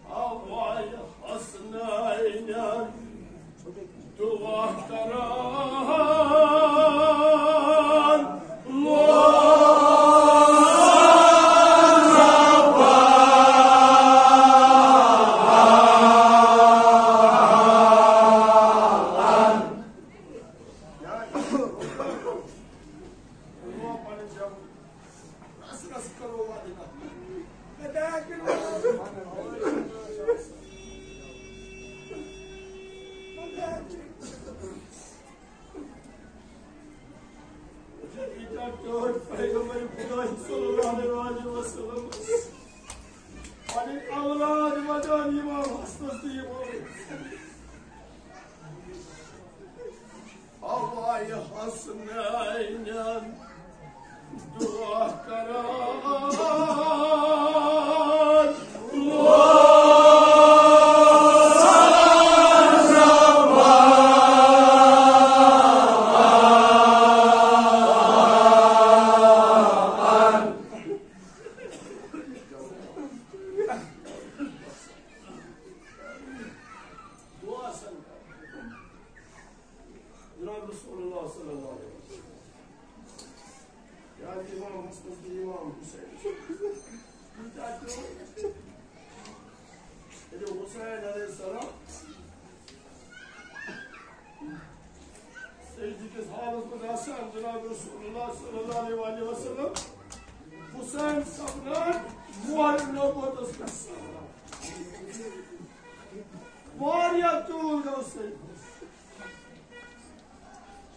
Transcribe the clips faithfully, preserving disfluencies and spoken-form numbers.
اوے حسنینن دعا کران۔ پیغمبر خدا صلی اللہ علیہ وسلم پنٕنۍ اولاد ودان امام حسنس تہٕ امام حسنس۔ اوے حسنینن دعا کران۔ دعا سن۔ جناب رسول اللہ صلی اللہ علیہ وسلم۔ یعنی امام حسن تہٕ امام حسین۔ ییٚلہِ حسین علیہ السلام سجدٕ کِس حالس منٛز آسان، جناب رسول اللہ صلی اللہ علیہ وآلہ وسلم حسین سپدان مہر نبوتس پٮ۪ٹھ سوار۔ واریاہ تیوٗت گوٚو سجدس۔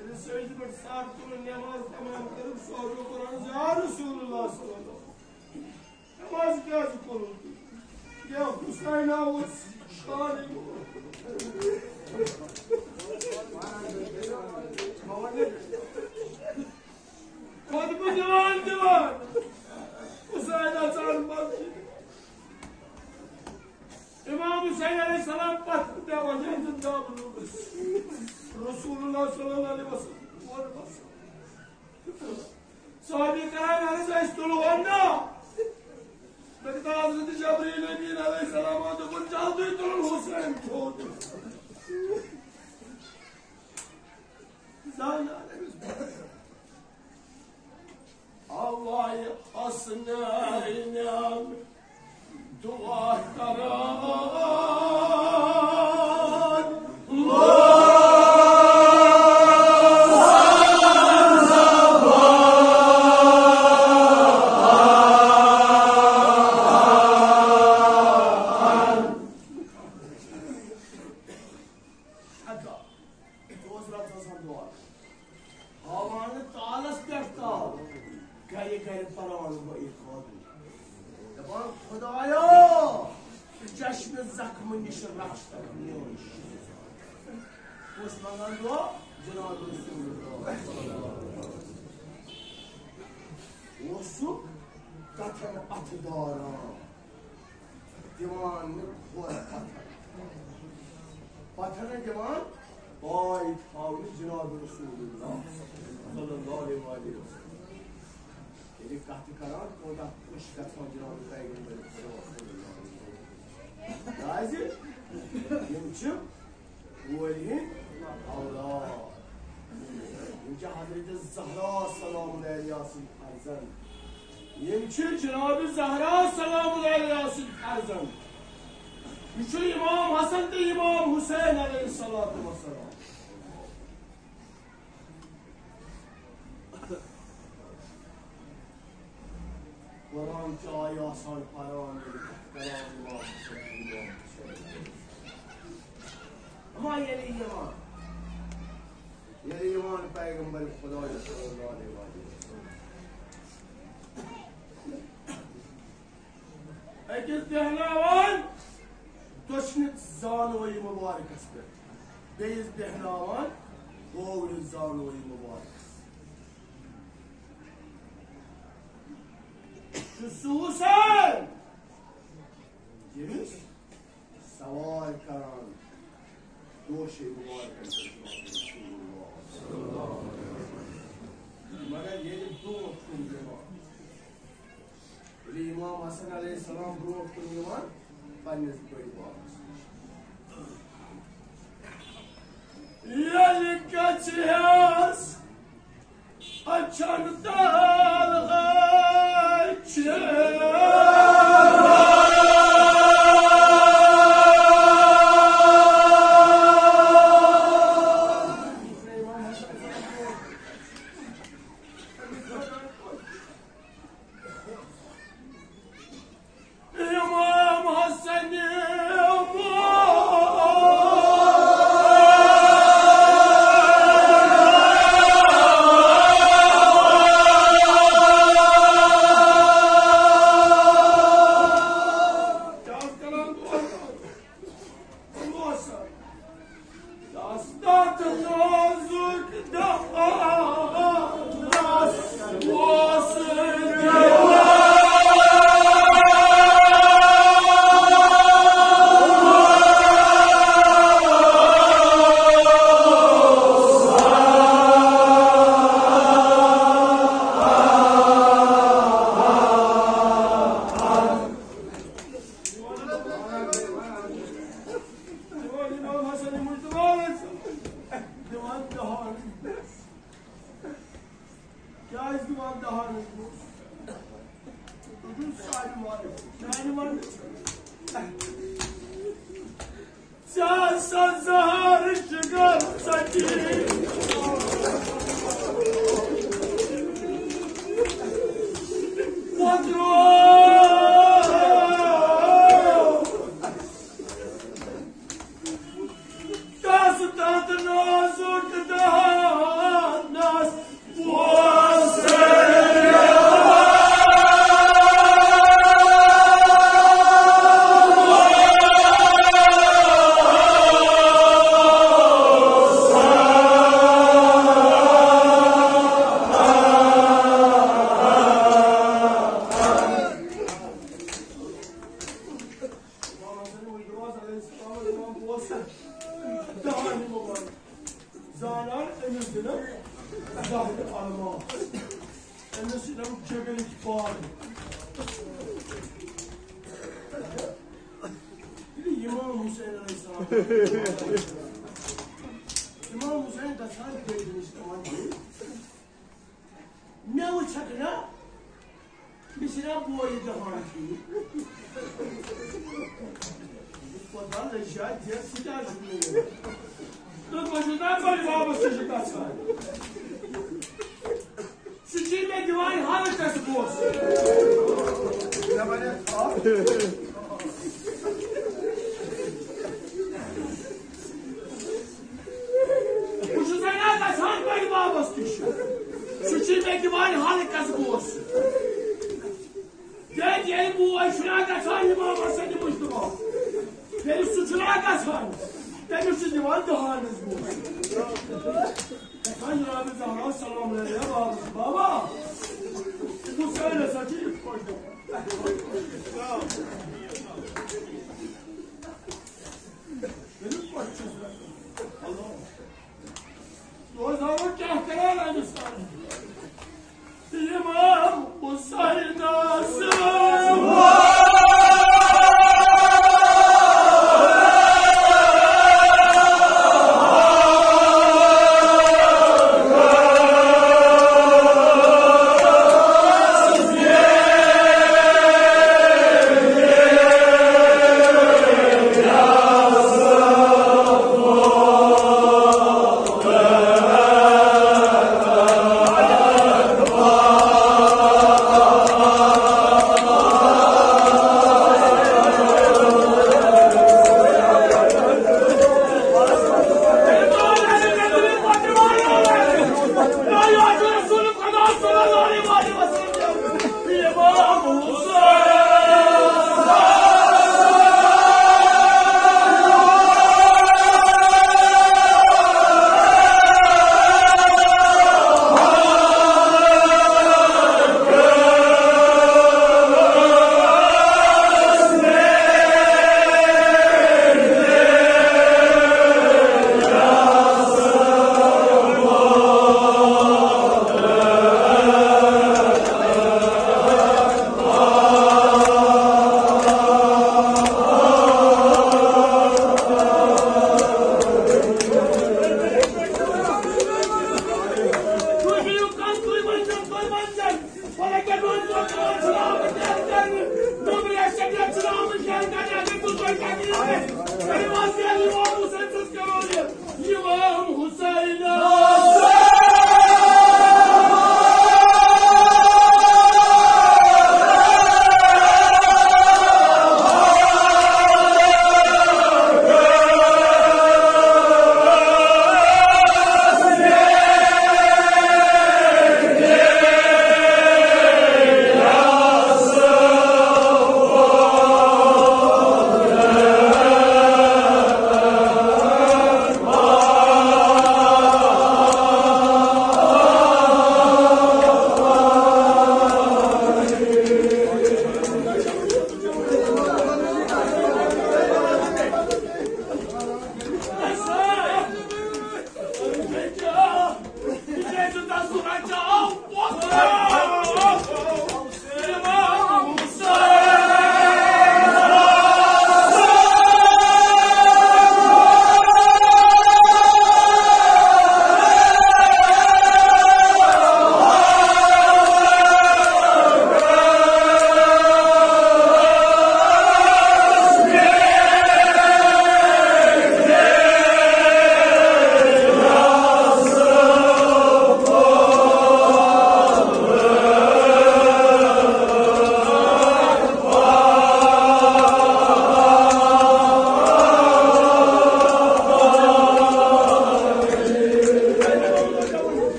ییٚلہِ سجدٕ پٮ۪ٹھ سر تُلُن، نماز تمام کٔرٕکھ، صحابیو کوٚر عرض، یا رسول اللہ صلی اللہ علیہ وسلم، نماز کیٛازِ کوٚرُن؟ یا حسین اوس شانٕے۔ خطبہٕ دِوان دِوان حسین اژان مسجد۔ امام حسین علیہ السلام پتھ پٮ۪وان ییٚلہِ زن دامن لوٚگُس۔ رسول اللہ صلی اللہ علیہ وسلم ووٚن بس۔ صحابی کران عرض، أسۍ تُلہون نا؟ مےٚ دوٚپ، حضرت جبرائیل امین علیہ السلام دوٚپُن، جلدی تُلُن حسین تھوٚد۔ زانان أمِس۔ اوے حسنینن دعا کران۔ ہاوان نہٕ تالس پٮ۪ٹھ تال، گرِ گرِ پران گوٚو یہِ خٲطرٕ۔ دپان، خدایا، چشمہِ زخمہٕ نِش رچھ تہٕ میون شِکار۔ کُس منگان دعا؟ جناب رسول اللہ۔ اوسُکھ کتھن اتھٕ داران۔ دِوان نہٕ کھۄر پتھر۔ پتھر نہٕ دِوان پاے تھاونہٕ جناب رسول اللہ صلی اللہ علیہ وآلہ وسلم۔ ییٚلہِ کتھ کران، کوٗتاہ خۄش گژھان جناب پیغمبر خدا صلی اللہ علیہ وسلم۔ کیازِ؟ یِم چھِ کورِ ہٕنٛدۍ اولاد۔ یِم چھِ حضرت زہرا سلام اللہ علیہا سٕنٛدۍ فرزند۔ یِم چھِ جناب زہرا سلام اللہ علیہا سٕنٛدۍ فرزند۔ یہِ چھُ امام حسن تہٕ امام حسین علیہ الصلوۃ والسلام۔ قرآن چہِ آیہِ آسان پران، ییٚلہِ کتھ کران امام حسن، امام حسین۔ اما ییٚلہِ یِوان، ییٚلہِ یِوان پیغمبر خدا صلی اللہ علیہ وسلم۔ أکِس بیہناوان دٔچھنہِ زانوے مُبارکس پٮ۪ٹھ، بیٚیِس بیہناوان کھوورِ زانوے مُبارکس۔ چھُ سُہ حسین، ییٚمِس سوارِ کران دوشے مُبارکن پٮ۪ٹھ جناب رسول اللہ۔ مگر ییٚلہِ برونٛٹھ کُن دِوان، حسن علیہ السلام برونٛہہ کُن یِوان پننِس بٔڑۍ بابس نِش۔ ییٚلہِ گژھِ ہس اچھن تال ہاچھ۔ امام حسن دِوان دَہَن۔ کیٛازِ دِوان دَہَن؟ تُہۍ چھِو سارے مارٕنۍ۔ میٛانہِ وَنہٕ ژےٚ آسا زہر جِگر ژَٹِتھ۔ وۄترو۔ تس تتھ نازُک دہانس اوس۔ امام حسن مجتبیٰ علیہ السلام، امام اوس دہن مبارک۔ زانان أمِس دِنہٕ دہن الماس۔ أمِس دِنہٕ جبلٕکۍ پار۔ ییٚلہِ امام حسین علیہ السلام، امام حسین گژھان بیٚیہِ نِش دَپان، مےٚ وٕچھکھ نا، مےٚ چھِنا بوے دَپان ٹھیٖک۔ خۄدا لٔجا دِیا، سُہ کیٛاہ چھُ مےٚ یِوان؟ تہٕ بہٕ چھُس نا بٔڑۍ بابَس نِش گژھان۔ سُہ چھُے مےٚ دِوان ہَلکَس پونٛسہٕ۔ بہٕ چھُس وَنان گژھان بٔڑۍ بابَس نِش۔ سُہ چھُے مےٚ دِوان ہَلکَس پونٛسہٕ۔ تِکیٛازِ ییٚلہِ بوے چھُنہ گژھان امام حسن مجتبیٰ، ییٚلہِ سُہ چھُنہ گژھان، تٔمِس چھُ دِوان دَہَن پونٛسہٕ۔ گژھان جناب زہرا سلام علیہا بابَس، بابا، حسین ہسا چھُ یِتھ پٲٹھۍ دَپان۔ یِتھ پٲٹھۍ چھُس دَپان۔ روزان کیٛاہ کران أمِس؟ امام حسینس امام حسین۔